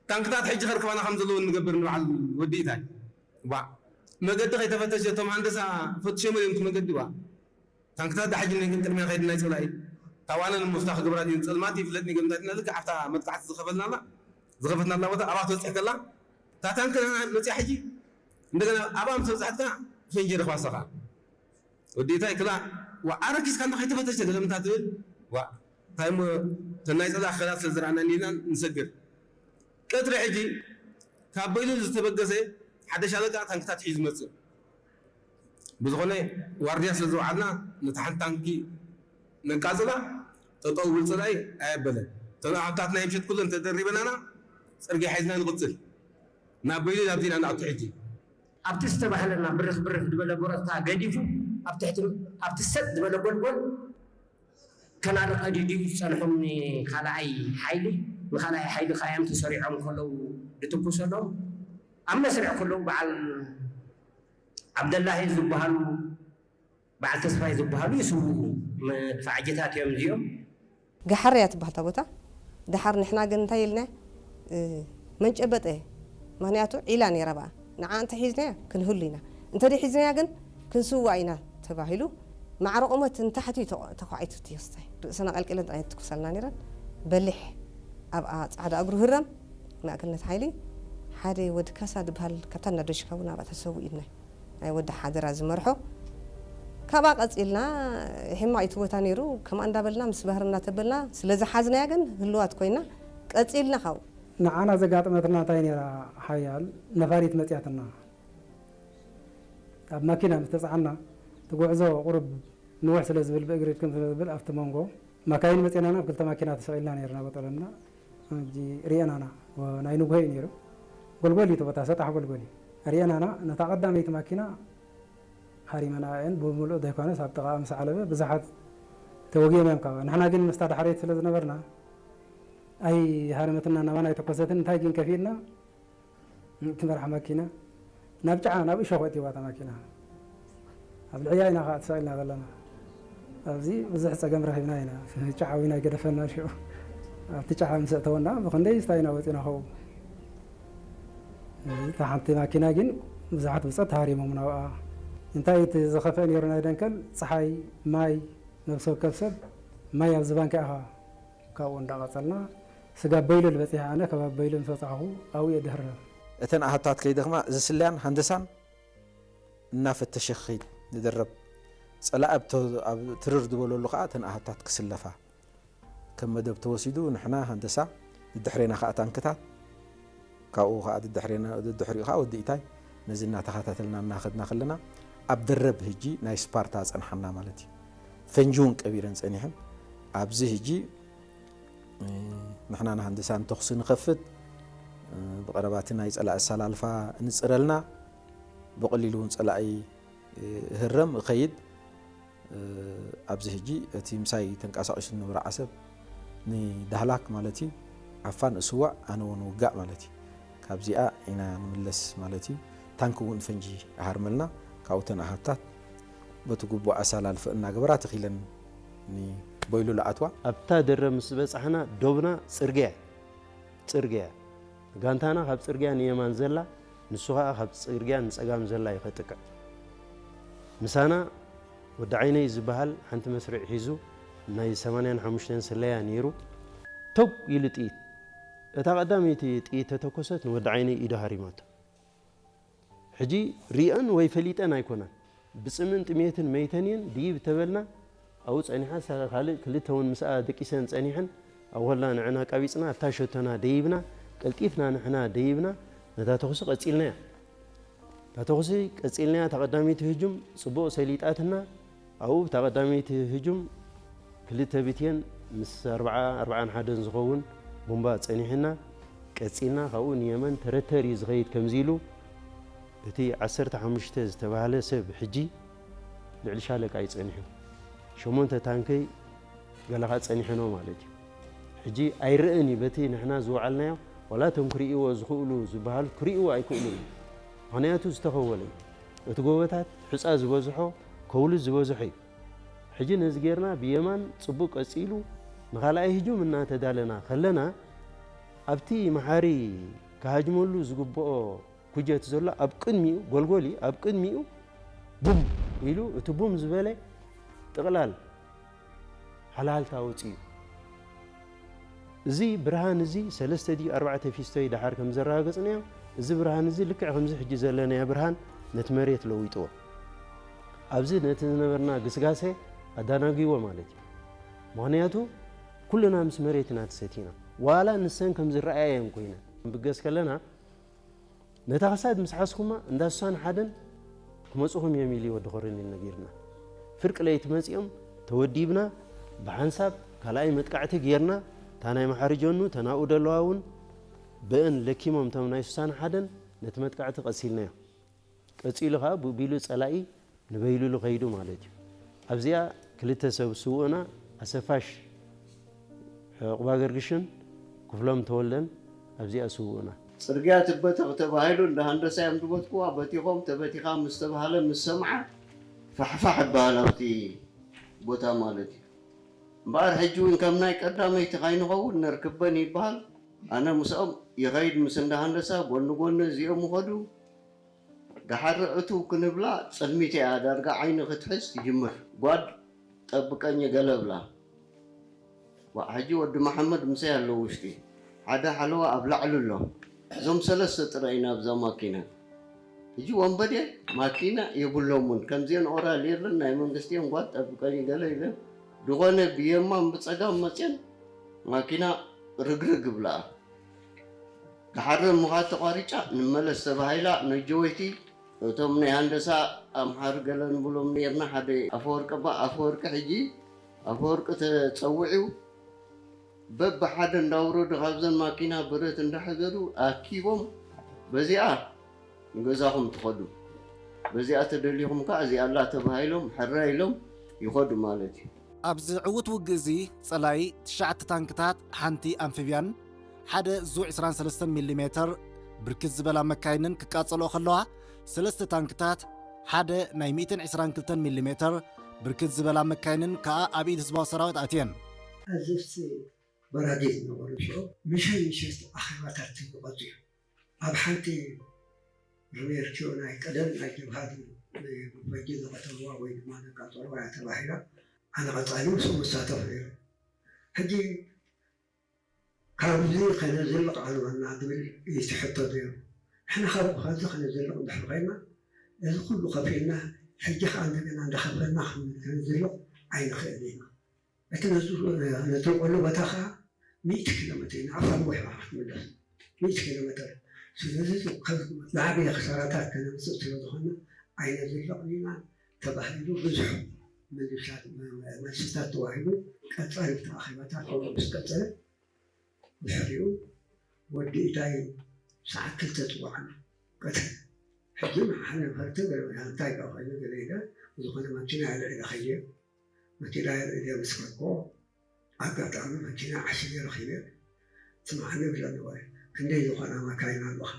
ታንክታት ሕጂ ከርክባና ከም ዘለውን ንገብር ንበዓል ወዲ ኢታይ ዋ መገዲ ከይተፈተሸ እቶም ሃንደሳ ፈትሾም እዮም እቲ መገዲ ዋ ታንክታት ዳሕጂ ንግን ቅድሚያ ከይድና ይፅላኢ ታዋነን ሙፍታ ክገብራ ድን ፀልማት ይፍለጥ ንገምታትና ልክ ኣብታ መጥቃዕቲ ዝኸፈልናላ ዝኸፈትናላ ቦታ ኣብኣ ትበፅሕ ከላ እታ ታንክ ንሕና መፅያ ሕጂ እንደገና ኣብኣ ምስ በፃሕትካ ፈንጂ ረኽባ ሰኻ ወዲእታይ ክላ ዋ ኣረኪስካ እንዳ ከይተፈተሸ ገለምታ ትብል ዋ እንታይ እሞ ተናይ ፀላ ክኸላት ስለ ዝረኣና ኒና ንሰግር ቀትሪ ሕጂ ካብ በይኑ ዝተበገሰ ሓደ ሻለቃ ታንክታት ሒዙ መፅእ ብዝኾነ ዋርድያ ስለ ዝወዓልና ነታ ሓንቲ ታንኪ ነቃፅላ ጠጠው ብል ፀላኢ ኣየበለን ተናኣብታት ናይ ምሸት ኩለን ተደሪበናና ፅርጊያ ሒዝና ንቕፅል ናብ በይኑ ናብ ዜና ንኣቱ ሕጂ ኣብቲ ዝተባህለና ብርኽ ብርኽ ዝበለ ብረታ ገዲፉ ኣብ ትሕቲ ኣብቲ ሰጥ ዝበለ ጎልጎል ከናዲ ቀዲዱ ዝጸንሖም ንኻልኣይ ሓይሊ ንኻልኣይ ሓይሊ ከኣ እዮም ተሰሪዖም ከለዉ ድትኩሰሎም ኣብ መስርዕ ከለዉ በዓል ዓብደላሂ ዝበሃሉ በዓል ተስፋይ ዝበሃሉ ይስውኡ መድፋዕጅታት እዮም እዚኦም ጋሓር እያ ትበሃል እታ ቦታ። ደሓር ንሕና ግን እንታይ ኢልና መንጨበጠ ምክንያቱ ዒላ ነይራ በኣ ንዓ እንተ ሒዝናያ ክንህሉ ኢና እንተ ሒዝናያ ግን ክንስዋ ኢና ተባሂሉ ማዕረ ቁመት ንታሕቲ ተኳዒቱ ትየስታይ ርእስና ቀልቂለን ጥራይ ትኩሰልና ነይረን በሊሕ ኣብኣ ፃዕዳ እግሩ ህረም ማእከልነት ሓይሊ ሓደ ወዲ ካሳ ዝበሃል ካብታ እናደሽካ እውን ኣብኣ ተሰዊኡ ኢልና ናይ ወዲ ሓደራ ዝመርሖ ካብኣ ቀፂልና ሕማቕ እዩ እቲ ቦታ ነይሩ ከምኣ እንዳበልና ምስ ባህር እናተበልና ስለ ዝሓዝናያ ግን ህልዋት ኮይና ቀፂልና ካብኡ ንዓና ዘጋጠመትና እንታይ ነይራ ሓያል ነፋሪት መፅያትና ኣብ ማኪና ምስ ተፅዓና እቲ ጉዕዞ ቁሩብ ንውሕ ስለ ዝብል ብእግሪ ድክም ስለ ዝብል ኣብቲ መንጎ ማካይን መፅናና ኣብ ክልተ ማኪና ተሰቒልና ነይርና በጠለና ሕጂ ርኤናና ናይ ንጉሆ እዩ ነይሩ ጎልጎል እዩ እቲ ቦታ ሰጣሕ ጎልጎል እዩ ርኤናና ነታ ቀዳመይቲ ማኪና ሃሪመናኣ እየን ብምሉእ ዘይኮነስ ኣብ ጥቓኣ ምስ ዓለበ ብዙሓት ተወጊኦም እዮም ካብ ንሕና ግን ምስታ ዳሕረይቲ ስለ ዝነበርና ኣይሃረመትና ናባና ኣይተኮሰትን እንታይ ግን ከፊእና ትመርሓ ማኪና ናብ ጫዓ ናብ እሾኽ ኣእትይዋ እታ ማኪና ኣብ ልዕያ ኢና ከዓ ተሳኢልና ዘለና ኣብዚ ብዙሕ ፀገም ረኺብና ኢና ጫዓ እውን ኣይገደፈና ሽዑ ኣብቲ ጫዓ ምስ ኣእተወና ብክንደይ ስታ ኢና ወፂና ከው እታ ሓንቲ ማኪና ግን ብዙሓት ብፀት ተሃሪሞም ናብኣ እንታይ እቲ ዝኸፍአ ነይሩ ናይ ደንከል ፀሓይ ማይ ነብሲ ወከፍ ሰብ ማይ ኣብዚ ባንካ ኢኻ ካብኡ እንዳቐጸልና ስጋብ በይሉል በጺሐ ኣነ ከባቢ በይሉል ምስ በጻሕኹ ኣብኡ እየ ድህረም። እተን ኣሃታት ከይደኽማ ዝስለያን ሃንደሳን እናፈተሸ ክኸይድ ንደረብ። ጸላኢ ኣብ ትርር ዝበለሉ ከኣ እተን ኣሃታት ክስለፋ ከም መደብ ተወሲዱ ንሕና ሃንደሳ ድድሕሬና ከኣ ታንክታት ካብኡ ከኣ ድድሕሬና ድድሕሪኡ ከኣ ወዲ ኢታይ ነዚ እናተኸታተልና እናኸድና ከለና ኣብ ደረብ ህጂ ናይ ስፓርታ ጸንሓና ማለት እዩ። ፈንጂ እውን ቀቢረን ጸኒሐን ኣብዚ ህጂ ንሕና ንሃንደሳን ተኹሲ ንኸፍት ብቐረባ እቲ ናይ ጸላኢ ኣሰላልፋ ንጽረልና ብቐሊሉ እውን ጸላኢ እህረም እኸይድ ኣብዚ ሕጂ እቲ ምሳይ ተንቀሳቒሱ ዝነበረ ዓሰብ ንዳህላክ ማለት እዩ ዓፋን እስዋእ ኣነ እውን ውጋእ ማለት እዩ ካብዚኣ ኢና ንምለስ ማለት እዩ ታንክ እውን ፈንጂ ኣሃርመልና ካብኡ ተን ኣሃታት በቲ ግቡእ ኣሳላልፈ እናገበራ ተኺለን ንቦይሉ ለኣትዋ ኣብታ ደረ ምስ በጻሕና ዶብና ጽርግያ ጽርግያ ጋንታና ካብ ጽርግያ ንየማን ዘላ ንሱ ኸኣ ካብ ጽርግያ ንጸጋም ዘላ እዩ ከጥቅዕ። ምሳና ወዲ ዓይነይ ዝበሃል ሓንቲ መስርዕ ሒዙ ናይ ሰማንያን ሓሙሽተን ስለያ ነይሩ። ቶግ ኢሉ ጥይት። እታ ቀዳመይቲ ጥይት ተተኮሰት ንወዲ ዓይነይ ኢዱ ሃሪማቶ። ሕጂ ሪአን ወይ ፈሊጠን ኣይኮናን። ብጽምን ጥሜትን መይተን እየን ድይብ ተበልና ኣብኡ ጸኒሓ እሳ ካልእ ክልተ እውን ምስኣ ደቂሰን ጸኒሐን ኣወላ ንዕና ቃቢጽና ኣብታ ሸቶና ደይብና ቀልጢፍና ንሕና ደይብና ነታ ተኹሲ ቀጺልናያ። እታ ተኹሲ ቀጺልናያ። እታ ቀዳመይቲ ህጁም ጽቡቕ ሰሊጣትና። ኣብኡ እታ ቀዳመይቲ ህጁም ክልተ ብትየን ምስ ኣርብዓ ኣርብዓን ሓደን ዝኸውን ቡምባ ጸኒሕና ቀጺልና። ካብኡ ንየመን ተረተር እዩ ዝኸይድ ከምዚ ኢሉ እቲ ዓሰርተ ሓሙሽተ ዝተባህለ ሰብ ሕጂ ልዕሊ ሻለቃ እዩ ጸኒሑ። ሸሞንተ ታንከይ ገለኻ ጸኒሕኖ ማለት እዩ። ሕጂ ኣይረእን እዩ በቲ ንሕና ዝወዓልናዮ። ዋላ እቶም ክርእይዎ ዝኽእሉ ዝበሃሉ ክርእይዎ ኣይክእሉን እዩ። ምኽንያቱ ዝተኸወለ እዩ። እቲ ጎቦታት ሑፃ ዝበዝሖ ከውሊ ዝበዝሖ እዩ። ሕጂ ነዚ ጌርና ብየማን ጽቡቕ ቀጺሉ ንኻልኣይ ህጁም እናተዳለና ከለና ኣብቲ መሓሪ ክሃጅመሉ ዝግብኦ ኩጀት ዘሎ ኣብ ቅድሚኡ ጎልጎል እዩ። ኣብ ቅድሚኡ ቡም ኢሉ እቲ ቡም ዝበለ ጥቕላል ሓልሃልታ ወፂኡ። እዚ ብርሃን እዚ ሰለስተ ድዩ ኣርባዕተ ፊስቶይ ደሓር ከም ዘረጋገጽናዮ፣ እዚ ብርሃን እዚ ልክዕ ከምዚ ሕጂ ዘለናዮ ብርሃን ነቲ መሬት ለዊጥዎ። ኣብዚ ነቲ ዝነበርና ግስጋሴ ኣዳናጊዎ ማለት እዩ። ምኽንያቱ ኩልና ምስ መሬት ኢና ተሰቲና። ዋላ ንሰን ከም ዝረኣየን ኮይነን ክንብገስ ከለና፣ ነታ ክሳድ ምስ ሓዝኩማ እንዳ ሱሳን ሓደን ክመጽኹም እዮም ኢሉ ወዲ ኮረኔል ነጊርና። ፍርቂ ለይቲ መጺኦም ተወዲብና ብሓንሳብ ካልኣይ መጥቃዕቲ ጌርና፣ እታ ናይ መሓሪ ጀኑ ተናኡ ደለዋ እውን ብእን ለኪሞም እቶም ናይ ሱሳን ሓደን ነቲ መጥቃዕቲ ቀሲልናዮ። ቀጺሉ ኸዓ ቡቢሉ ጸላኢ ንበይሉሉ ከይዱ ማለት እዩ። ኣብዚኣ ክልተ ሰብ ስውእና ኣሰፋሽ ዕቑባ ገርግሽን ክፍሎም ተወልደን ኣብዚኣ ስውእና። ጽርግያ ትበተኽ ተባሂሉ እንዳ ሃንደሳ እዮም ዝበትክዋ። በቲኾም ተበቲኻ ምስ ተባህለ ምስ ሰምዓ ፋሕፋሕ ይበሃል ኣብቲ ቦታ ማለት እዩ። እምበኣር ሕጂ እውን ከም ናይ ቀዳመይቲ ካይንኸውን ነርክበን ይበሃል። ኣነ ምስኦም ይኸይድ ምስ እንዳ ሃንደሳ ጎኒ ጎኒ እዚኦም ይኸዱ። ደሓር እትው ክንብላ ጸልሚት እያ ዳርጋ ዓይኒ ክትሕዝ ትጅምር። ጓድ ጠብቀኝ ገለ ብላ። ዋእ፣ ሕጂ ወዲ መሓመድ ምሳይ ኣሎ ውሽጢ። ሓደ ሓለዋ ኣብ ላዕሊ ኣሎ። እዞም ሰለስተ ጥራይ ኢና ኣብዛ ማኪና። ሕጂ ወንበዴ ማኪና የብሎምን። ከምዚአን ኦራል የለን ናይ መንግስቲ እየን። ጓድ ጠብቀኝ ገለ ኢለን ድኾነ ብየማን ብጸጋም መጽየን ማኪና ርግርግ ብለኣ። ደሓር ምዃድ ተቋሪጫ ንመለስ ተባሂላ ነጀወይቲ እቶም ናይ ሃንደሳ ኣምሓር ገለ ንብሎም ነርና። ሓደ ኣፈወርቂ እባ ኣፈወርቂ ሕጂ ኣፈወርቂ ተጸዊዑ በብሓደ እንዳውረዱ ካብዘን ማኪና ብረት እንዳሕዘሉ ኣኪቦም በዚኣ ንገዛኹም ትኸዱ። በዚኣ ተደሊኹም ከኣ እዚኣ ኣላ ተባሂሎም ሕራይ ኢሎም ይኸዱ ማለት እዩ። ኣብዚ ዕዉት ውግእ እዚ ጸላኢ ትሽዓተ ታንክታት፣ ሓንቲ ኣምፊብያን ሓደ ዙ ዕስራን ሰለስተን ሚሊ ሜተር ብርክት ዝበላ መካይንን ክቃጸልኦ ከለዋ፣ ሰለስተ ታንክታት፣ ሓደ ናይ ሚእትን ዕስራን ክልተን ሚሊ ሜተር ብርክት ዝበላ መካይንን ከኣ ኣብ ኢድ ህዝባዊ ሰራዊት ኣትየን። ኣዘዝቲ በራጊ ዝነበሩ ሽዑ ምሸት ምሸት ኣኼባታት ይቐጹ እዮም። ኣብ ሓንቲ ሪሜርኪዮ ናይ ቀደም ናይ ጀብሃ ፈንጂ ዝቐተልዋ ወይ ድማ ዘቃጸልዋ እያ ተባሂላ። ኣነ ቀጻሊ ምስኡ መሳተፍ ነይሩ። ሕጂ ካብዚ ከነዝልቕ ኣለና ዝብል እዩ እቲ ሕቶ ነይሩ። ንሕና ካብ ካብዚ ከነዝልቕ እንድሕር ኮይና፣ እዚ ኩሉ ከፊልና፣ ሕጂ ከኣ እንደገና እንዳኸፈልና ከነዝልቕ ኣይንኽእልን ኢና። እቲ ነዚ-፣ ነዘልቐሉ ቦታ ከኣ ሚእቲ ኪሎ ሜትር ኢና፣ ኣፋ ንጎሕ ኢኻ ክትምለስ። ሚእቲ ኪሎ ሜትር። ስለዚ ካብ ዝዓበየ ክሳራታት ከነምጽእ ስለ ዝኾንና ኣይነዝልቕን ኢና ተባሂሉ ብዙሕ መልስታት፣ መልስታት ተዋሂቡ ቀጻሊ እቲ ኣኼባታት ከምኡ ምስ ቀጸለ ድሕሪኡ ወዲ ኢታይ ሰዓት ክልተ ጽዋዕ ቀትሪ። ሕጂ ንሓደ ነፈርቲ ገለ እንታይ ደኣ ኮይኑ ገለ ኢለ ዝኾነ መኪና ኣልዒለ ከይደ። መኪና ኣልዒለ ምስ ከድኩ ኣጋጣሚ መኪና ዓሽገ ረኺበ። ስምዓኒ ብለኒ ወይ ክንደይ ዝኾና መካይን ኣለኻ?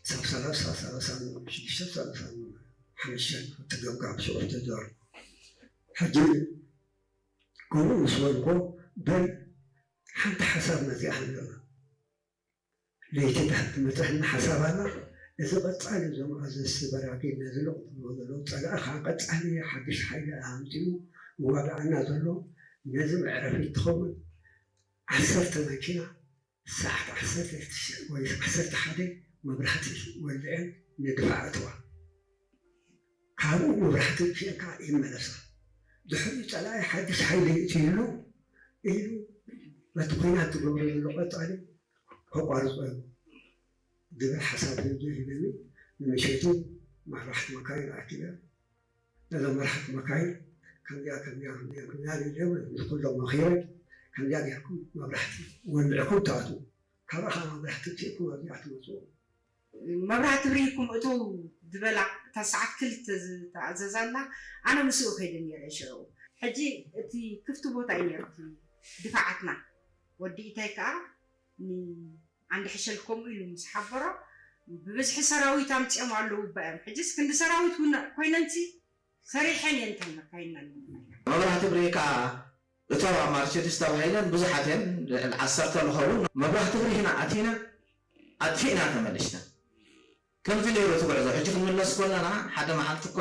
ሳብ ሰላሳ፣ ሰላሳ ሽዱሽተ፣ ሰላሳ ሓሙሽተ እቲ ገብጋብ ሽዑ ተዘሩ። ሕጂ ከምኡ ምስ በልኩ በል ሓንቲ ሓሳብ መጺኣ ሃለና። ለይቲ ትመጽኣና ሓሳብ ኣላ። እዚ ቀጻሊ እዞም ኣዘዝቲ በራጊ ነዚ ልቕጥዎ ዘለዉ ጸላኢ ከኣ ቀጻሊ ሓድሽ ሓይሊ ኣምጺኡ ይዋግኣና ዘሎ። ነዚ መዕረፊ ትኸውን ዓሰርተ መኪና ሰዓት ዓሰርተ ወይ ዓሰርተ ሓደ መብራህቲ ወልዐን ንድፋዕ ኣእትዋ። ካብኡ መብራህቲ ኪንካ ይመለሳ። ድሕሪኡ ጸላኢ ሓድሽ ሓይሊ ይእትዩሉ ኢሉ ነቲ ኲናት ዝገብሮ ዘሎ ቀጻሊ ከቋርጾ እዩ ዝብል ሓሳብ ህዝቢ ሂበኒ። ንምሸቱ መራሕቲ መካይን ኣኪበ፣ ነዞም መራሕቲ መካይን ከምዚኣ ከምዚኣ ከምዚኣ ከምዚኣ ኢለ ንኹሎም መኺረ፣ ከምዚኣ ጌርኩም መብራህቲ ወልዕኩም ትኣትዉ፣ ካብኣ ከዓ መብራህቲ ትእኩም ኣብዚኣ ትመፅኡ። መብራህቲ ብሪህኩም እተው ዝበላ እታ ሰዓት ክልተ ዝተኣዘዛላ ኣነ ምስኡ ከይደ ነይረ ሽዑ። ሕጂ እቲ ክፍቲ ቦታ እዩ ነይሩ እቲ ድፋዓትና። ወዲ ኢታይ ከዓ ንዓንዲ ሕሸል ከምኡ ኢሉ ምስ ሓበሮ ብብዝሒ ሰራዊት ኣምፂኦም ኣለዉ እባ እዮም። ሕጂስ ክንዲ ሰራዊት እውን ኮይነንሲ ሰሪሐን እየን እተን መካይንና ንምናይ። መብራህቲ ብሪህ ከዓ እተው ኣብ ማርቸዲስ ተባሂለን ብዙሓት እየን፣ ልዕሊ ዓሰርተ ዝኸውን። መብራህቲ ብሪህና ኣቲና ኣጥፊእና ተመሊስና። ከምዚ ነይሩ እቲ ጉዕዞ። ሕጂ ክንምለስ ከለና ሓደ መዓልቲ እኳ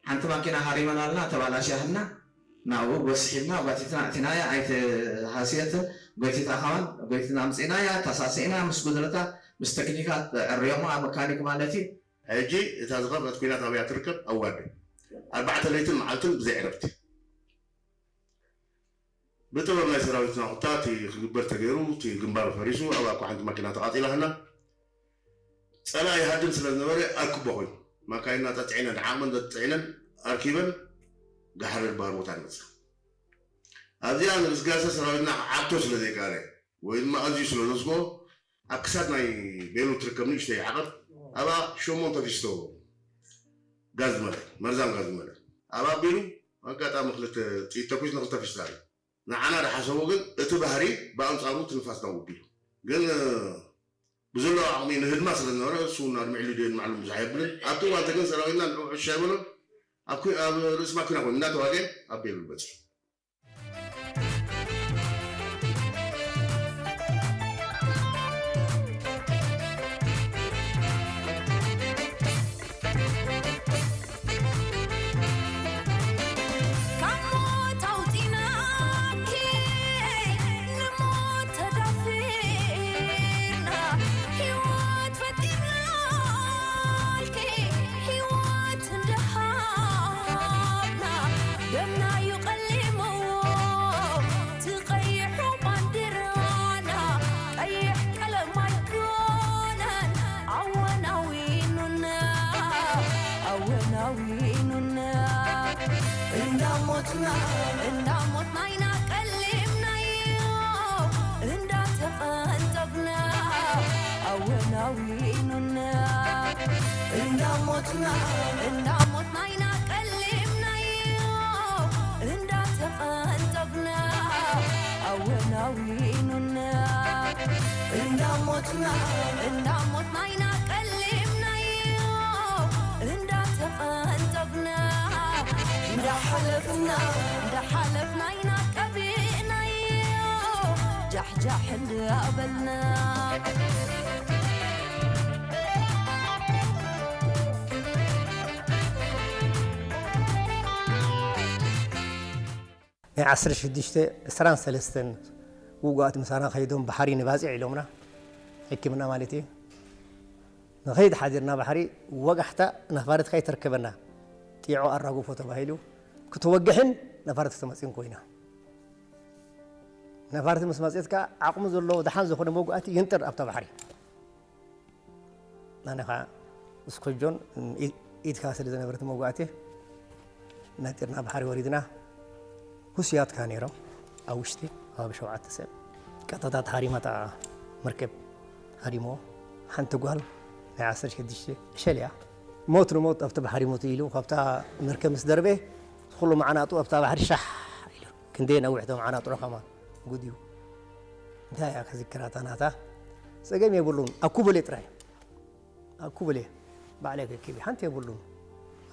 ሓንቲ ማኪና ሃሪመና ኣላ፣ ተባላሽያህልና። ናብኡ ጎስሒልና ጓቲትና ኣእቲናያ። ኣይተሃስየትን፣ ጎቲታ ከማን ጎቲትና ኣምፂእናያ፣ ተሳሲእና ምስ ጉድለታ፣ ምስ ተክኒካት ዕርዮማ መካኒክ ማለት እዩ። ሕጂ እታ ዝኸፍአት ኲናት ኣበያ ትርከብ? ኣብ ዋዲ። ኣርባዕተ ለይትን መዓልትን ብዘይ ዕረፍቲ። ብጥበብ ናይ ሰራዊትና ኩታ እቲ ክግበር ተገይሩ፣ እቲ ግንባር ፈሪሱ፣ ኣብኣ እኳ ሓንቲ ማኪና ተቓጺላህና። ጸላኢ ይሃድም ስለ ዝነበረ ኣርክቦ ኮይኑ፣ ማካይንና ጸጽዒነን፣ ዓቕመን ዘጽዒነን ኣርኪበን ጋሕሪ ዝበሃል ቦታ ንመጽእ። ኣብዚኣ ንግስጋሰ ሰራዊትና ክዓግቶ ስለ ዘይከኣለ፣ ወይ ድማ ኣዝዩ ስለ ዘስግኦ፣ ኣብ ክሳድ ናይ ቤሉ ትርከብ ንእሽተይ ዓቐብ፣ ኣብኣ ሸሞንተ ፊስቶ ጋዝ ዝመልአ፣ መርዛም ጋዝ ዝመልአ። ኣብኣ ኣቢሉ ኣጋጣሚ ክልተ ጥይት ተኩስ ንክልተ ፊስታ እዩ። ንዓና ዝሓሰቦ ግን እቲ ባህሪ ብኣንጻሩ እቲ ንፋስ ናውቢሉ። ግን፣ እ፣ ብዘለዎ ዓቕሚ ንህድማ ስለ ዝነበረ፣ እሱ እውን ኣድሚዕሉ ድዮ ንባዕሉ ብዙሕ ኣየብልን። ኣብቲ እዋን እቲ ግን ሰራዊትና ንዕኡ ዕሽ ኣይበሎን። ኣብ ኩ-፣ ኣብ ርእሲ ማኪና ኮይኑ እናተዋግአ ኣብ ቤሉ በጺሑ። ካብ ሞት ኣውጺናኪ፣ ንሞት ተዳፊርና፣ ህይወት ፈጢርናልኪ፣ ህይወት እንድሃብና፣ ደምና እዩ ቀሊምዎ፣ እቲ ቀይሑ ባንዲራና፣ ቀይሕ ቀለም ኣይኮነን፣ ኣወናዊኑና፣ ኣወናዊኑና። እንዳሞትና፣ እንዳሞትና ኢና ቀሊምናዮ፣ እንዳተቐንጠብና፣ ኣወናዊኑና። እንዳሞትና፣ እንዳሞትና ኢና ቀሊምናዮ፣ እንዳተቐንጠብና፣ ኣወናዊኑና። እንዳሞትና፣ እንዳሞትና ኢና ቀሊምናዮ፣ እንዳተቐንጠብና፣ እንዳሓለፍና፣ እንዳሓለፍና ኢና ቀቢእናዮ፣ ጃሕጃሕ እንዳበልና። ናይ ዓሰርተ ሽዱሽተ ዕስራን ሰለስተን ውጉኣት ምሳና ከይዶም ባሕሪ ንባጽዕ ኢሎምና፣ ሕክምና ማለት እዩ። ንኸይድ ሓዲርና ባሕሪ ወጋሕታ ነፋሪት ከይተርከበና፣ ጢዖ ኣራግፎ ተባሂሉ ክትወግሕን ነፋሪት ክትመጽእን ኮይና። ነፋሪት ምስ መጽእት ከኣ ዓቕሚ ዘለዎ ደሓን ዝኾነ መጉኣቲ ይንጥር ኣብታ ባሕሪ። ኣነ ኸዓ እስኮጆን ኢድ-፣ ኢድካ ስለ ዝነበረት መጓእቲ ነጢርና ባሕሪ ወሪድና። ሁስያት ከኣ ነይሮም ኣብ ውሽጢ፣ ኣብ ሸውዓተ ሰብ ቀጥታ ተሃሪማ እታ መርከብ ሃሪምዎ። ሓንቲ ጓል ናይ ዓሰርተ ሽዱሽተ ዕሸል እያ። ሞት ንሞት ኣብቲ ባሕሪ ሞት ኢሉ ካብታ መርከብ ምስ ደርበ፣ ኩሉ መዓናጡ ኣብታ ባሕሪ ሻሕ ኢሉ። ክንደይ ነዊሕ እቶም መዓናጥሮ ከማን ጉድ እዩ። እንታይ እያ ክዝክራ እታ ናታ? ጸገም የብሉን። ኣኩበሌ ጥራይ። ኣኩበሌ ባዕለይ ከኪቢ ሓንቲ የብሉን።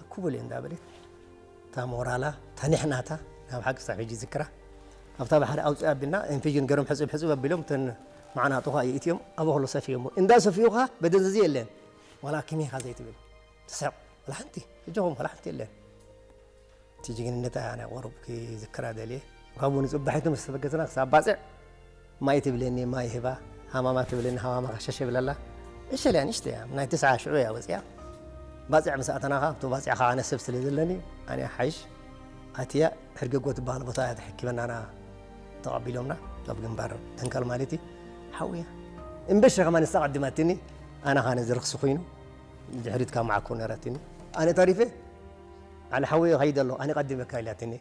ኣኩበሌ እንዳበለት እታ ሞራላ ተኒሕናታ ናብ ሓቂ ክሳብ ሕጂ ዝክራ። ኣብታ ባሕሪ ኣውፅእ ኣቢልና ኢንፊዥን ገይሮም ሕፅብ ሕፅብ ኣቢሎም እተን መዓናጡ ኸዓ ይእትዮም ኣብ ኣኽሎ ሰፍዮሞ። እንዳ ሰፍዩ ኸዓ በደንዘዚ የለን። ዋላ ኪም ኢኻ ዘይትብል። ትስሕቕ። ዋላ ሓንቲ። ሕጂ ኹም ዋላ ሓንቲ የለን። እቲ ጅግንነት ኣነ ቁሩብ ክዝክራ ደልየ። ካብኡ ንጽባሒቱ ምስ ተበገስና ክሳብ ባጽዕ ማይ ትብለኒ ማይ ህባ፣ ሃማማ ትብለኒ ሃማማ ከሸሽ ይብለላ። እሸል እያ፣ ንእሽቶ እያ፣ ናይ ትስዓ ሽዑ እያ ወጽያ። ባጽዕ ምስ ኣተና ኸኣ፣ ኣብቲ ባጽዕ ኸኣ ኣነ ሰብ ስለ ዘለኒ፣ ኣነ ሓይሽ ኣትያ ሕርገጎ ትበሃል ቦታ እያ ተሐኪመናና ተቐቢሎምና። ካብ ግንባር ተንካል ማለት እዩ። ሓውያ እምበሸ ከማ ንሳ ቀዲማትኒ፣ ኣነ ኻነ ዝርክሲ ኮይኑ ድሕሪት ካብ መዓኮ ነራትኒ። ኣነ ተሪፈ ኣለ ሓውየ ኸይደ ኣሎ ኣነ ቀዲመካ ኢላትኒ።